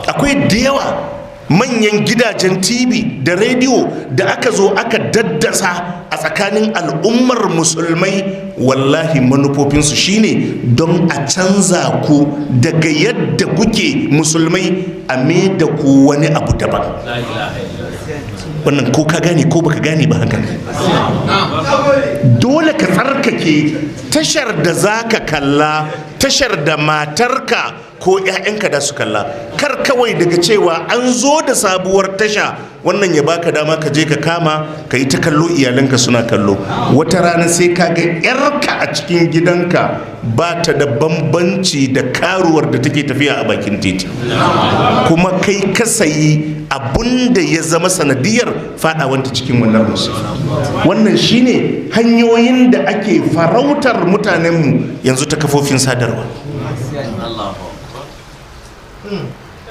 Akwai da yawa manyan gidajen TV da rediyo da aka zo aka daddasa a tsakanin al'ummar musulmai. Wallahi manufofinsu shine don a canza ku daga yadda kuke musulmai, a da ku wani abu daban. Wannan ko ka gane ko baka gane ba, haka ne. Dole ka tsarkake tashar da za ka kalla, tashar da matarka ko 'ya'yanka da su kalla. Kar kawai daga cewa an zo da sabuwar tasha, wannan ya baka dama ka je ka kama ka yi ta kallo, iyalanka suna kallo. Wata rana sai ka ga 'yarka a cikin gidanka ba ta da bambanci da karuwar da take tafiya a bakin titi, kuma kai ka sayi abun da ya zama sanadiyar fadawanta cikin wannan musifa. Wannan shine hanyoyin da ake farautar mutanenmu yanzu ta kafofin sadarwa.